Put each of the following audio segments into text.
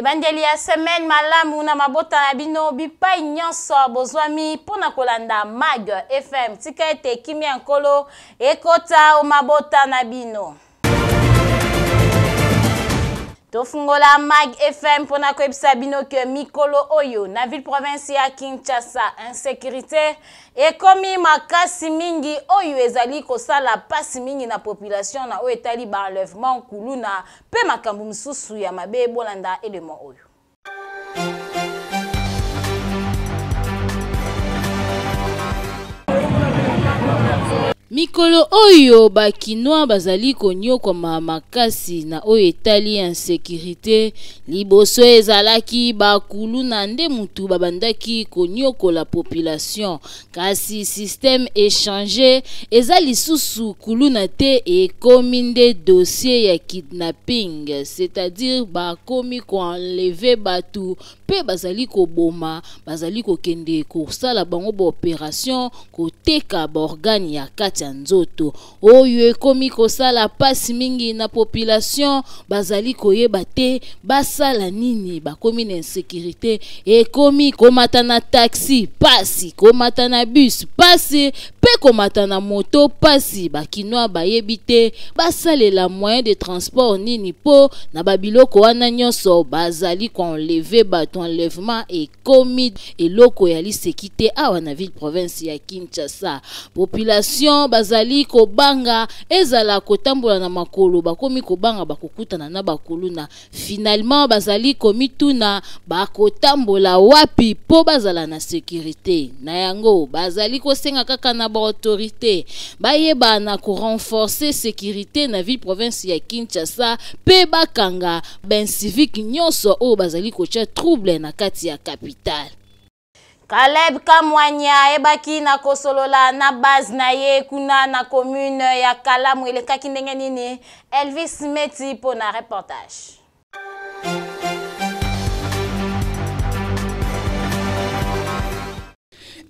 Ebandeli ya semaine malamu na mabota na bino bipai nyonso bozwami mpo na kolanda Mag FM. Tika ete kimia ya Nkolo ekota o mabota na bino. Tofungola Mag FM mpo na koyebisa bino ke mikolo oyo na ville province ya Kinshasa insécurité ekomi makasi mingi oyo ezali kosala pasi mingi na population na oyo etali ba enlèvement kuluna mpe makambo mosusu ya mabe. Bolanda elemo oyo. Mikolo oyo ba kinois bazali konyokwama makasi na oyo etali insecurite. Liboso ezalaki ba kuluna nde mutu babandaki konyokola population, kasi système echange, eza lisusu kuluna te, ekomi nde dossier ya kidnapping, c'est-à-dire bakomi ko enlever batu mpe bazali koboma, bazali kokende kosala bango ba operation, koteka ba organe ya kati ya nzoto. Oyo ekomi kosala pasi mingi na population, bazali koyeba te basala nini, bakomi na insecurite, ekomi komata na taxi pasi, komata na bus pasi, pe komata na moto pasi. Ba kinois bayebi te basalela moyen de transport nini po na ba biloko wana nyonso bazali ko enlever bato. Enlèvement ekomi eloko ya liseki te awa na ville province ya Kinshasa. Population bazali kobanga, ezala kotambola na makolo bakomi kobanga bakokutana na bakuluna. Finalement bazali komituna bakotambola wapi po bazala na securite. Na yango bazali kosenga kaka na ba autorite bayeba na ko renforcer securite na ville province ya Kinshasa pe bakanga ba incivique nyonso oyo bazali kotia trouble na kati ya capitale. Caleb Kamwanya ayebaki na kosolola na base na ye kuna na commune ya Kalamu. Elekaki ndenge nini? Elvis Meti mpo na reportage.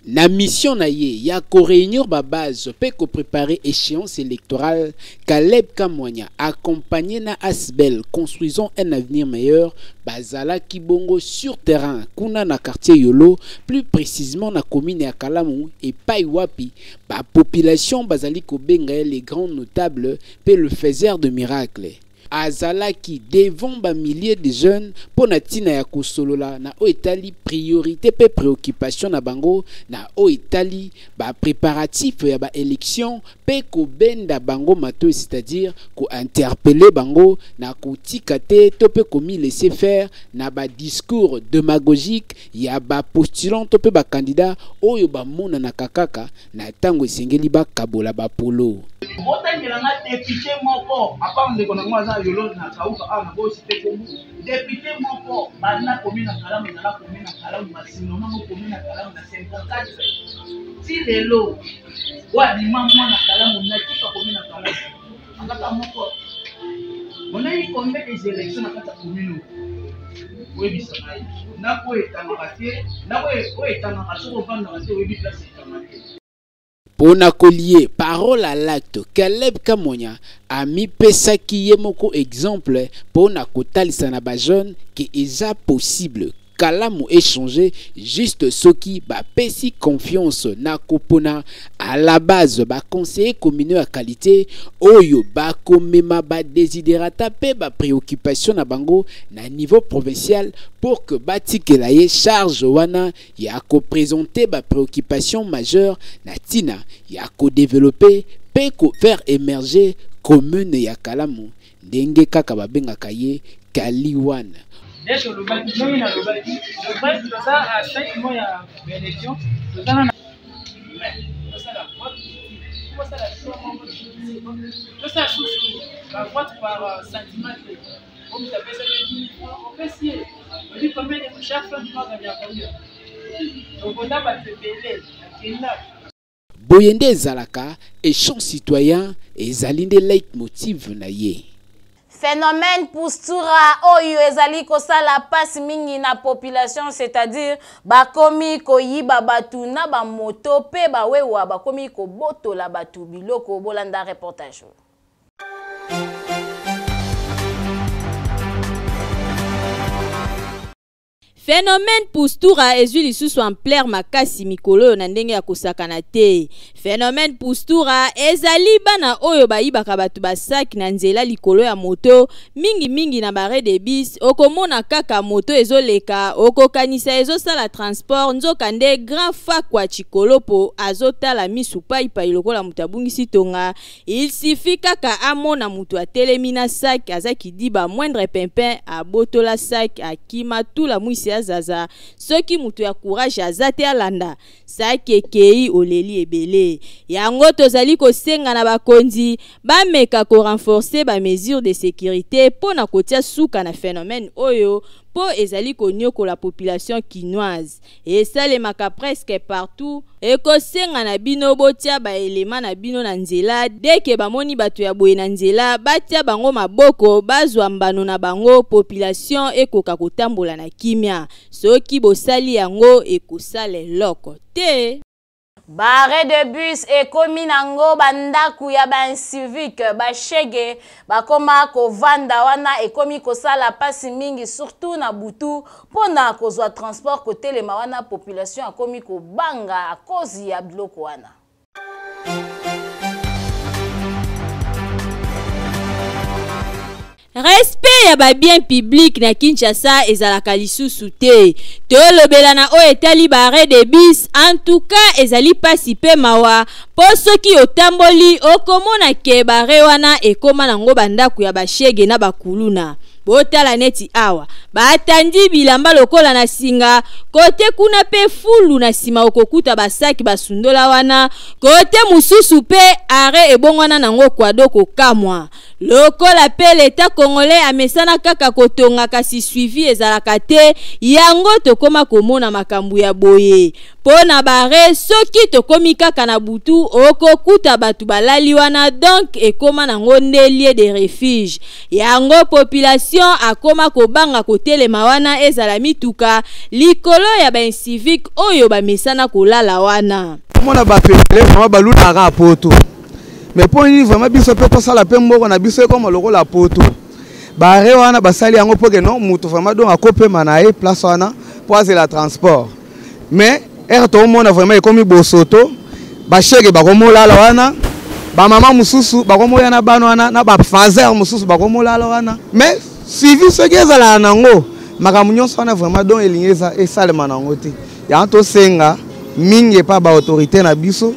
Na mission na ye ya ko reunir ba base pe ko preparer echeance electorale, Caleb Kamwanya accompagner na Asbel Construisons un avenir meilleur bazalaki bongo sur terrain kuna na quartier Yolo, plus precisement na commune ya Kalamu epai wapi ba population bazali kobenga ye le grand notable pe le faiseur de miracles. Azalaki devant ba milliers de jeunes mpo na ntina ya kosolola na oyo etali priorite mpe preoccupation na bango na oyo etali ba preparatifs ya ba elections mpe kobenda bango matoyi, c'est-à-dire ko interpeller bango na kotika te to mpe komi laisser faire na ba discours demagogiques ya ba postulants to mpe ba candidats oyo bamonanaka kaka na ntango esengeli bakabola bapolo. Botangela nga depute moko à part ndeko na nga aza yolo na kauka awa na bosi te kombo depute moko banda commune na Kalamu ezala commune na Kalamu basinoma ngo commune na Kalamu na 54 ti lelo oyo abima mwana Kalamu natif ya commune na Kalamu azaka moko. On a eu combien des élections na kati ya commune oyo? Oyebisa ngai ndako oyo etangaka te, ndako oyo etangaka soki ovandaka te oyebi place etanga te. Mpo na kolie parole à l'acte, Caleb Kamonya amipesaki ye moko exemple mpo na kotalisa na ba jeunes que eza possible Kalamu e changer juste soki ba pesi confiance na kopona à la base ba conseillers communaux ya qualite oyo bakomema ba desiderata pe ba preoccupations na bango na niveau provincial pour que batikela ye charge wana ya ko presenter ba preoccupations majeures na tina ya ko developper pe ko faire emerger commune ya Kalamu ndenge kaka babengaka ye Kali wana. Nde tolobaki ndenge nalobaki le bref toza à 5 mois ya baélection toza na tosala vote tosala choix moko tosala susu bavote par sentiment te oyo apesaki opesi ye oyebi combien de chaque fin du mois gagnaka combien tokota bato ebele akenda. Boye nde ezalaka echange citoyen ezali nde leitmotiv na ye. Phenomène Pustura oyo ezali kosala pasi mingi na population, c'est-à-dire bakomi koyiba batu na ba moto pe ba wewa bakomi kobotola batu biloko. Bolanda reportage oyo. Phenomène Pustura ezwi lisusu ampleur makasi mikolo oyo na ndenge ya kosakana te. Phenomène Pustura ezali bana oyo bayibaka bato ba sac na nzela likolo ya moto, mingi mingi na ba arrêt de bus, okomona kaka moto ezoleka, okokanisa ezosala transport, nzoka nde grand fakwa Tshikolopo azotala misu pai pai lokola moto abungisi tonga. Il suffit kaka amona mutu atelemi na sac aza kidiba moindre pimpin abotola sac akima tula mwisi azaza soki mutu ya courage aza te alanda sac ekei oleli ebele. Yango tozali kosenga na bakonzi bameka ko renforcer ba mesures de securite mpo na kotia suka na phenomène oyo mpo ezali koniokola population kinoise. Esalemaka presque partout. Ekosenga na bino botia ba elements na bino na nzela dès que bamoni bato ya boye na nzela batia bango maboko bazwa mbano na bango population ekoka kotambola na kimia. Soki bosali yango ekosala eloko te. Ba arrêt de bus ekomi nango ba ndaku ya ba incivique, ba chegue bakoma kovanda wana ekomi kosala pasi mingi surtout na butu pona kozwa transport kotelema wana population akomi kobanga à cause ya biloko wana. Respect ya ba biens publics na Kinshasa ezalaka lisusu te. Tolobela na oyo etali ba arrêt de bus, en tout cas ezali pasi pe mawa po soki otamboli okomona ke ba arrêt wana ekoma nango ba ndaku ya ba chegue na ba kuluna. Botala neti awa batandi bilamba lokola na singa, kote kuna pe fulu na sima okokuta ba sac basundola wana, kote mosusu pe arrêt ebongwana nango kwado kokamwa. Lokola pe l'etat congolais amesana kaka kotonga kasi suivi ezalaka te, yango tokoma komona makambu ya boye. Po na b'arret soki tokomi kaka na butu okokuta batu balali wana donc ekoma nango nde lieu de refuge. Yango population akoma kobanga kotelema wana ezala mituka likolo ya ba inciviques oyo bamesana kolala wana. Omona batu ebele vraiment balulaka kaka poto. Mais mpo nini vraiment biso mpe tosala mpe mboko na biso ekoma lokola poto bare wana basali yango mpo ke non moto vraiment donc akopema na ye place wana mpo azela transport mais ere toomona vraiment ekomi bosoto bashege bakomolala wana bamama mosusu bakomoya na bana wana na bafaser mosusu bakomolala wana mais suivi soki ezalaka nango makambo nyonso wana vraiment donc elingi esalema nango te yango tosenga mingi epa baautorité na biso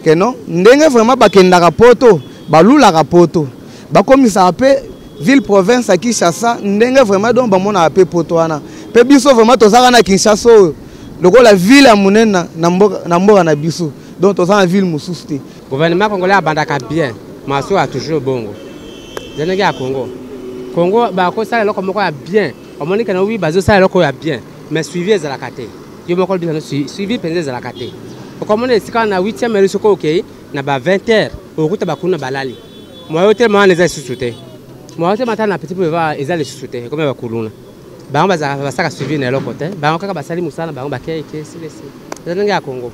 que non ndenge vraiment bakendaka poto balulaka poto bakomisaka mpe ville province ya Kinshasa ndenge vraiment donc bamonaka mpe poto wana mpe biso vraiment tozalaka na Kinshasa oyo lokola ville ya monene na mboka na, mboka na biso donc toza na ville mosusu te. Gouvernement congolais abandaka bien maso ya toujours bongo eza ndenge ya Congo Congo bakosala eloko moko ya bien omoni kena wi bazosala eloko ya bien mais suivi ezalaka te yo moko olobi suivi mpenza ezalaka te okomona esika na 8e heure soki okei na ba 20 heures okokuta bakuna balali moyo otelema wana eza lisusu te moyo otelema ata na petit boulevard eza lisusu te ekomi bakuluna bango basaka suivi na eloko te bango kaka basali mosala na bango bakei ke silesi eza ndenge ya congo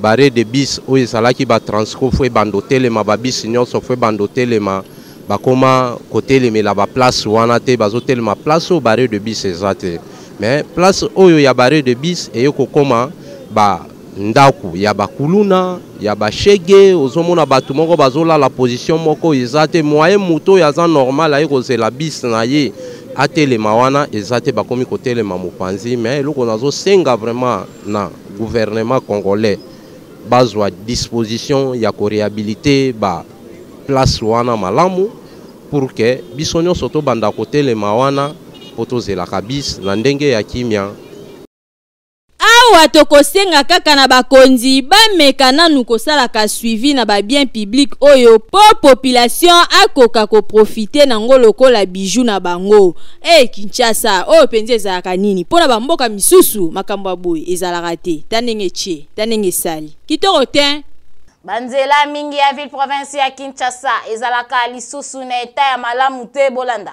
Barre de bus oyo ezalaki ba transco fo ebanda otelema ba bus nyonso fo ebanda otelema bakoma kotelemela ba place wana te bazotelema place oyo barre de bus eza te mais place oyo ya barre de bus eye kokoma ba ndako ya bakuluna ya bashege ozomona bato moko bazolala position moko eza te moyen moto oyo aza normal aye kozela bis na ye atelema wana eza te bakomi kotelema mopanzi mais eloko nazosenga vraiment na gouvernement congolais bazwa disposition ya korehabilite ba place wana malamu pour que biso nyonso tobanda kotelema wana mpo tozelaka bis na ndenge ya kimia. Awa tokosenga kaka na bakonzi bameka nanu kosalaka suivi na ba biens publics oyo po population akoka ko profiter nango lokola bijoux na bango. Eh Kinshasa oyo penza ezalaka nini? Po na ba mboka misusu makambo ya boye ezalaka te. Ta ndenge etie, ta ndenge esali. Kitoko tein! Ba nzela mingi ya ville province ya Kinshasa ezalaka lisusu na etat ya malamu te bolanda.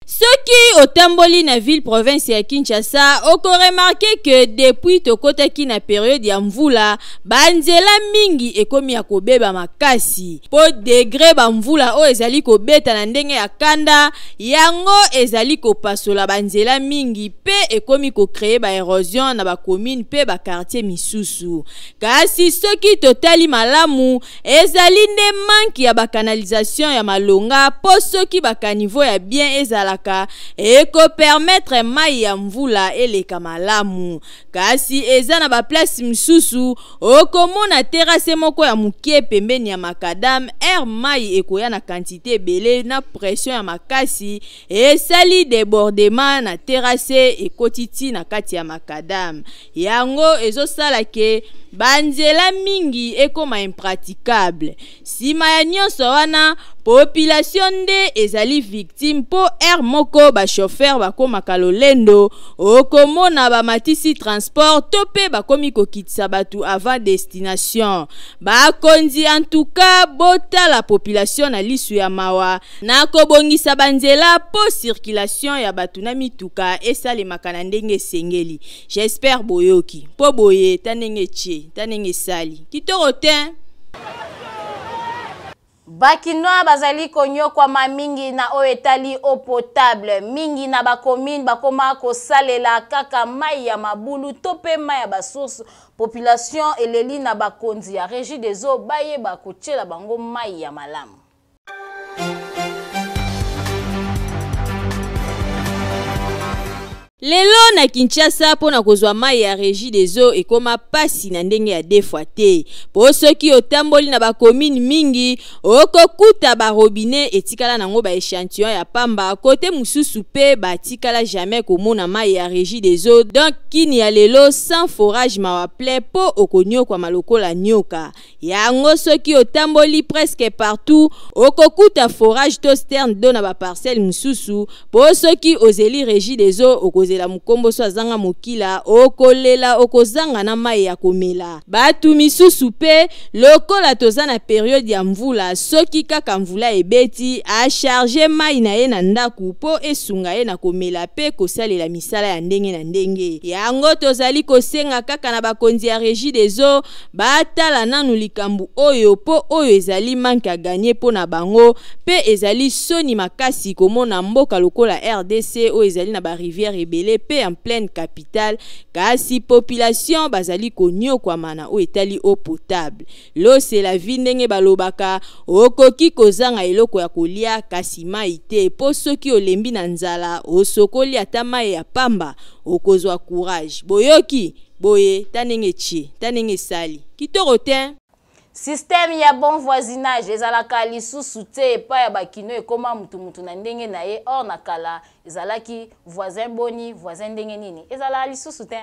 Soki otamboli na ville province ya Kinshasa, okoremarquer que depuis tokotaki na periode ya mvula, banzela mingi ekomi ya kobeba makasi. Po degré ba mvula oyo ezali kobeta na ndenge ya kanda, yango ezali kopasola banzela mingi pe ekomi kocréer ba érosion na ba commune pe ba quartier misusu. Kasi soki totali malamu, ezali nde manque ya ba canalisation ya malonga, po soki ba caniveau ya bien ezalaka ekopermettre mai ya mvula eleka malamu. Kasi eza na ba place misusu okomona terrasse moko ya moke pembeni ya macadam, air mai ekoya na quantité ebele na pression ya makasi, esali débordement na terrasse, ekoti ti na kati ya macadam. Yango ezosala ke banzela mingi ekoma impraticable. Nsima ya nyonso wana, population nde ezali victime, mpo aire moko bachauffeur bakomaka lolendo, okomona bamatisi transport to mpe bakomi kokitisa bato avant destination. Bakonzi, antuka botala population na lisu ya mawa na kobongisa banzela mpo circulation ya bato na mituka esalemaka na ndenge esengeli. J'espère boyoki, mpo boye ta ndenge etie, ta ndenge esali kitoko te. Bakinois bazali konyokwama mingi na oyo etali eau potable. Mingi na bacommune bakoma kosalela kaka mai ya mabulu to mpe mai ya basource. Population eleli na bakonzi ya Régie des eaux bayeba kotiela bango mai ya malamu. Lelo na Kinshasa, mpo na kozwa mai ya Régie des eaux ekóma pasi na ndenge ya deux fois te, mpo soki otamboli na bacommune mingi, okokuta barobinet etikala nango baéchantillon ya pamba, kote mosusu mpe batikala jamais komona mai ya Régie des eaux. Donc kini ya lelo sans forage, mawa plein, mpo okonyokwama lokola nyoka. Yango soki otamboli presque partout, okokuta forage to citerne d'eau na baparcelle mosusu, mpo soki ozeli Régie des eaux, okozela mokombo so azanga mokila, okolela, okozanga na mai ya komela. Bato misusu mpe, lokola toza na periode ya mvula, soki kaka mvula ebeti, acharger mai na ye na ndako mpo esunga ye na komela mpe kosalela misala ya ndenge na ndenge. Yango tozali kosenga kaka na bakonzi ya Régie des eaux batala nanu likambo oyo, mpo oyo ezali manque à gagner mpo na bango, mpe ezali soni makasi komona mboka lokola RDC oyo ezali na barivière ebele mpe en pleine capitale, kasi population bazali konyokwama na oyo etali eau potable. L'eau, c'est la vie. Ndenge balobaka, okoki kozanga eloko ya kolia kasi mai te, mpo soki olembi na nzala, osokoli ata mai ya pamba, okozwa courage. Boyoki boye, ta ndenge etie, ta ndenge esali kitoko te. Système ya bon voisinage ezalaka lisusu te epai ya bakino. Ekóma mutu-mutu na ndenge na ye. Or na kala ezalaki voisin boni, voisin ndenge nini. Ezalaka lisusu te.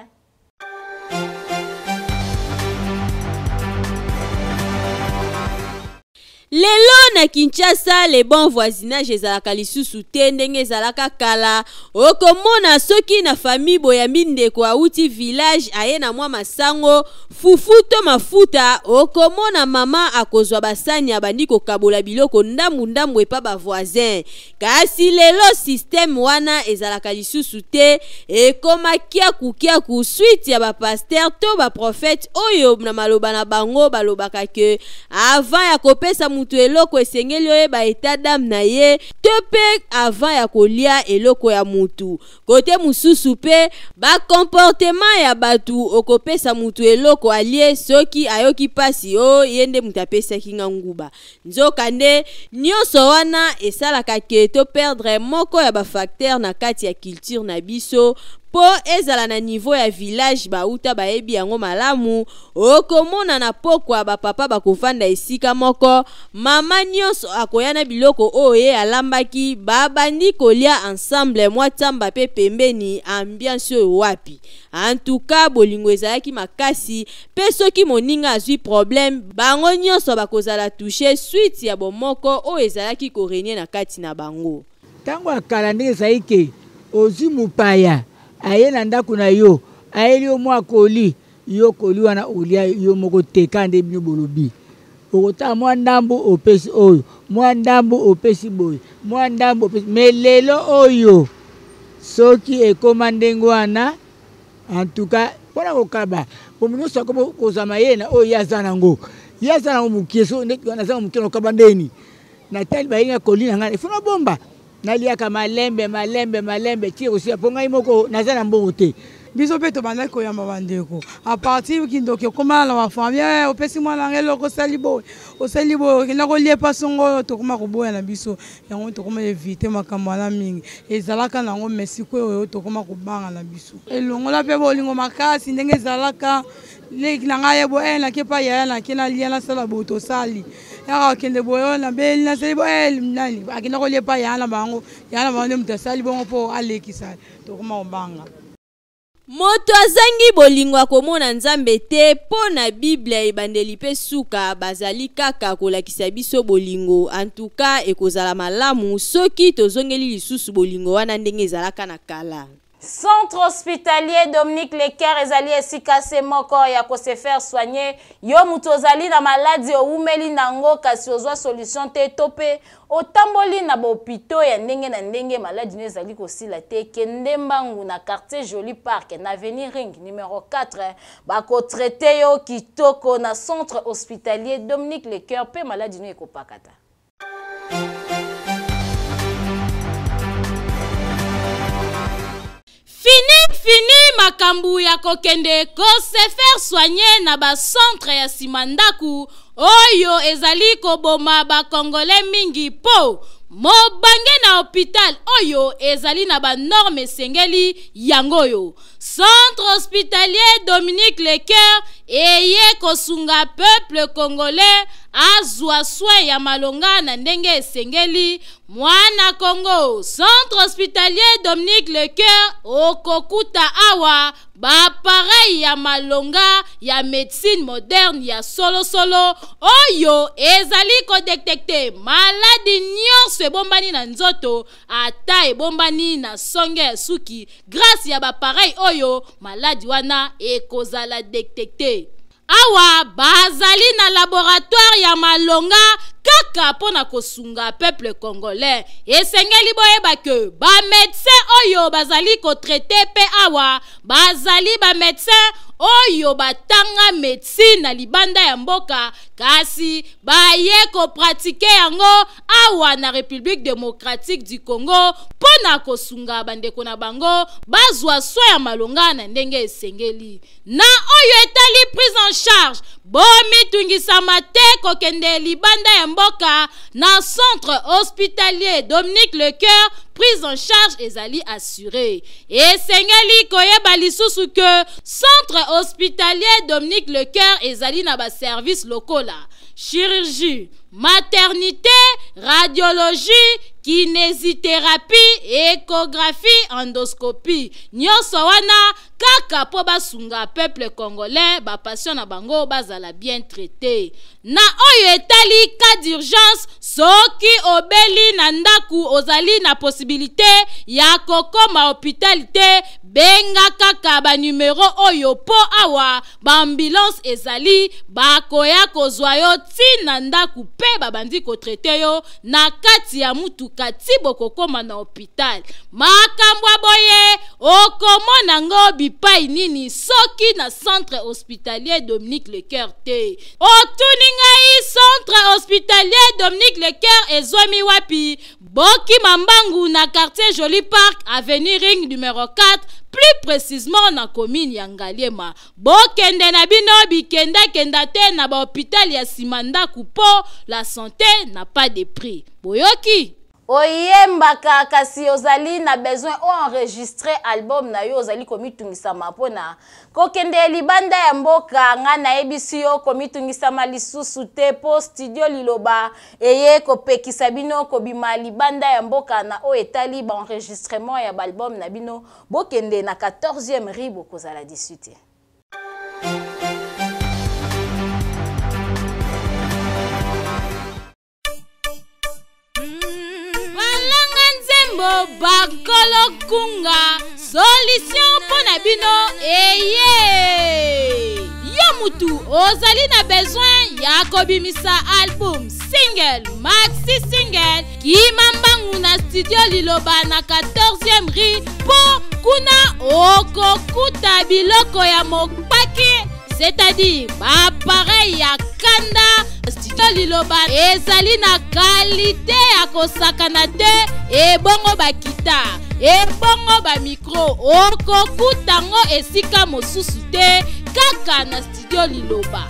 Lelo na Kinshasa, le bon voisinage ezalaka lisusu te ndenge ezalaka kala. Okomona soki na famille boyambi ndeko awuti village, aye na mwa masango, fufu to mafuta, okomona mama akozwa basani, abandi kokabola biloko ndambu-ndambu epa bavoisin. Kasi lelo système wana ezalaka lisusu te. Ekoma kiaku-kiaku, suite ya bapasteur to baprophète oyo na maloba na bango balobaka ke avant ya kopesa moto eloko, esengeli oyeba état d'âme na ye, to mpe avant ya kolia eloko ya mutu. Kote mosusu mpe bacomportement ya bato, okopesa mutu eloko alie, soki ayoki mpasi, o ye nde moto apesaki nga nguba. Nzokande nyonso wana esalaka ke toperdre moko ya bafacteur na kati ya culture na biso, mpo ezala na niveau ya village, bauta bayebi yango malamu. Okomona na pokwa bapapa bakovanda esika moko, mama nyonso akoya na biloko oyo ye alambaki, babandi kolia ensemble, mwa tsamba mpe pembeni. Ambiance oyo wapi! Antuka bolingo ezalaki makasi, mpe soki moninga azwi problème, bango nyonso bakozala touché, suite ya bomoko oyo ezalaki korégner na kati na bango. Ntango ya kala, ndenge ezali ke ozwi mopaya, aye na ndako na yo, ayeli yo mwa koli, yo koli wana olia yo moko te. Ka nde bino bolobi, okotala mwa ndambo opesi oyo, mwa ndambo opesi boye, mwa ndambo opesi. Mais lelo oyo Soki ekoma ndenge wana, en tout cas mpona kokaba po nyonso akomi kozwa mayele na oyo ye aza nango, ye aza nango mokie, so ndeti wana aza na mokie, nakokaba ndeni natali bayengi akoli na ngai, ifo nabomba, naliaka malembe malembe malembe ti ekosila, mpo ngai moko naza na mbongo te. Biso mpe tobandaki koyamba bandeko a partir kindoki okomana na bafamille, eh, opesi mwana ngai eloko, osali boye, osali boye, okenda koliepa songo oyo, tokoma koboya na biso yango, tokoma evite makambo wana mingi ezalaka nango. Mais sikoyo oyo tokoma kobanga na biso, elongola mpe bolingo makasi ndenge ezalaka. Leki na ngai ye boye, eh, nake pa yaya, nake nalia, nasala boye, tosali yaka akende boye, oyo nabeli, nasali boye, eh, nani akenda kolia pa yaya na bango, yaya na bango nde moto asali bongo mpo alekisa, tokoma kobanga. Moto azangi bolingo akomona Nzambe te, mpo na Biblia ebandeli mpe suka bazali kaka kolakisa biso bolingo. En tout cas ekozala malamu soki tozongeli lisusu bolingo wana ndenge ezalaka na kala. Centre hospitalier Dominique Lecoeur ezali esika se moko ya ko se faire soigner. Yo moto ozali na maladi owumeli nango kasi ozwa solution te, to pe otamboli na ba hôpitaux ya ndenge na ndenge, maladi no ezali kosila te, kende mbangu na quartier Joli Park na avenue Ring numéro 4, bakotraite yo kitoko na centre hospitalier Dominique Lecoeur pe maladi no ekopakata. Fini fini makambo ya kokende ko se faire soigner na ba centre ya sima ndaku oyo ezali koboma ba congolais mingi, po mobange na hôpital oyo ezali na ba norme esengeli yango oyo. Centre hospitalier Dominique Lecoeur eye kosunga peuple congolais azwa soin ya malonga na ndenge esengeli. Mwana Congo, Centre hospitalier Dominique Lecoeur okokuta awa ba appareil ya malonga ya médecine moderne ya solosolo oyo ezali kodetecte maladi nyonso ebombani na nzoto, ata ebombani na songe ya suki. Grâce ya ba appareil oyo, maladi wana ekozala detecte. Awa bazali na laboratoire ya malonga kaka mpo na kosunga peuple congolais. Esengeli boyeba ke ba médecin oyo bazali kotraite mpe awa bazali ba médecin oyo batanga médecine na libanda ya mboka, kasi baye kopratike yango awa na République démocratique du Congo mpo na kosunga bandeko na bango bazwa soin ya malonga na ndenge esengeli. Na oyo etali prise en charge, bomitungisama te kokende libanda ya mboka. Na centre hospitalier Dominique Lecoeur, prise en charge ezali assurée. Esengeli koyeba lisusu ke centre hospitalier Dominique Lecoeur ezali na ba service lokola chirurgie, maternité, radiologie, kinésithérapie, échographie, endoscopie. Nyonso wana kaka mpo basunga peuple congolais, ba patient na bango bazala bien traité. Na oyo etali cas d'urgence, soki obeli na ndaku, ozali na possibilité ya kokoma hôpital te, benga kaka ba numero oyo, mpo awa ba ambulance ezali, bakoya kozwa yo ntina ndako mpe babandi kotraite yo na kati ya mutuka ti bokokoma na hôpital. Makambo ya boye okomona ngo bipai nini soki na centre hospitalier Dominique Lecoeur te? Otuni ngai, centre hospitalier Dominique Lecoeur ezwami wapi? Bokima mbangu na quartier Joli Park, avenue Ring numéro 4, plus précisément na commune ya Ngaliema. Bokende na bino bikendakenda te na bahôpital ya nsima ndako, mpo la santé n'a pas de prix. Boyoki? Oyembaka kasi ozali na besoin oenregistre album na yo, ozali komitungisama mpona kokende libanda ya mboka. Ngai nayebisi yo, komitungisama lisusu te, mpo studio Liloba eye kopekisa bino kobima libanda ya mboka na oyo etali baenregistrement ya baalbum na bino. Bokende na 14e rue, bokozala déçu te. Balanga nzembo, bakolo kunga, solution mpo na bino eye. Yo mutu ozali na besoin ya kobimisa album, single, maxi single, kima mbangu na studio. Studio Liloba na 14e rue mpo kuna okokuta biloko ya mopaki, c'est-à-dire baappareil ya kanda. Studio Liloba ezali na kalite ya kosakana te. Ebongo bakita, ebongo bamikro, okokuta yango esika mosusu te, kaka na Studio Liloba.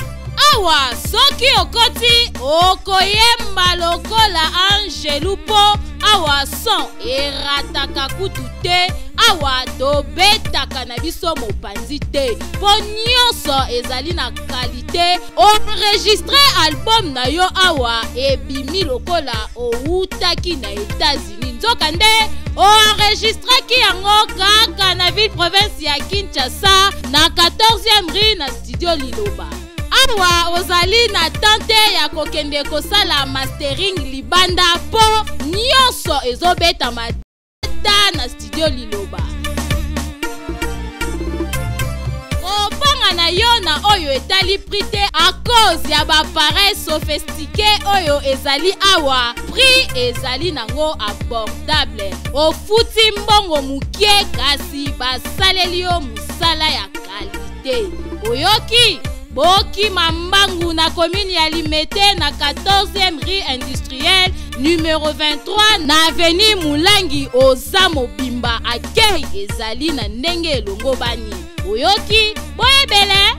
Awa soki okoti, okoyemba lokola angelu, mpo awa son erataka kutu te. Awa tobetaka na biso mopanzi te, mpo nyonso ezali na kalite. Enregistre album na yo awa, ebimi lokola owutaki na États-Unis, nzokande oenregistraki yango kaka na ville province ya Kinshasa, na 14e rue, na Studio Liloba. Awa ozali na tante ya kokende kosala mastering libanda, mpo nyonso ezobetama ta na Studio Liloba. Kobanga na yo na oyo etali prix te, à cause ya baappareil sophistiqué oyo ezali awa, prix ezali nango abordable. Ofuti mbongo mokie, kasi basaleli yo mosala ya kalite. Oyoki? Bokima mbangu na commune ya Limete, na 14e rue industrielle, numero 23, na avenue Mulangi. Oza mobimba, akei ezali na ndenge elongo bani. Oyoki? Boyebele.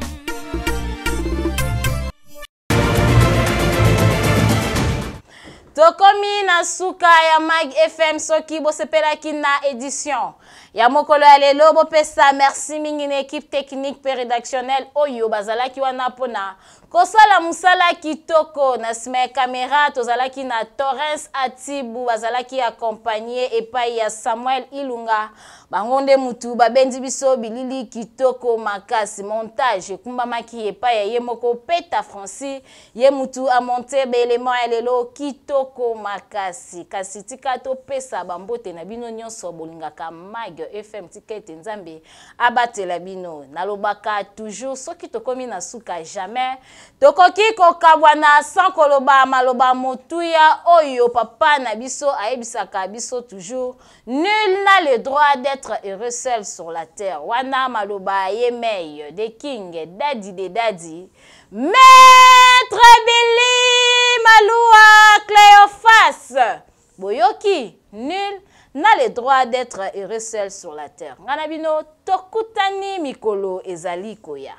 Tokomi na suka ya Mag FM. Soki bosepelaki na édition ya mokolo ya lelo, bopesa merci mingi na équipe technique mpe rédactionnelle oyo bazalaki wana mpona kosala mosala kitoko. Na nsima ya kamera tozalaki na Torrens Atibu, bazalaki accompagné epai ya Samuel Ilunga. Bango nde mutu babendi biso bilili kitoko makasi. Montage ekumbamaki epai ya ye moko Peta Francis, ye mutu amonte baelema ya lelo kitoko makasi. Kasi tika topesa bambote na bino nyonso bolingaka Mag FM. Tika ete Nzambe abatela bino. Nalobaka toujours, soki tokomi na suka, jamais tokoki kokabwana sans koloba maloba motuya oyo papa na biso ayebisaka biso toujours: "Nul n'a le droit d'être heureux seul sur la terre." Wana maloba ye mei the king, daddy de daddy, Maître Billy Malua Cléophas. Boyoki? Nul n'a le droit d'être heureux seul sur la terre. Nga na bino tokutani mikolo ezali koya.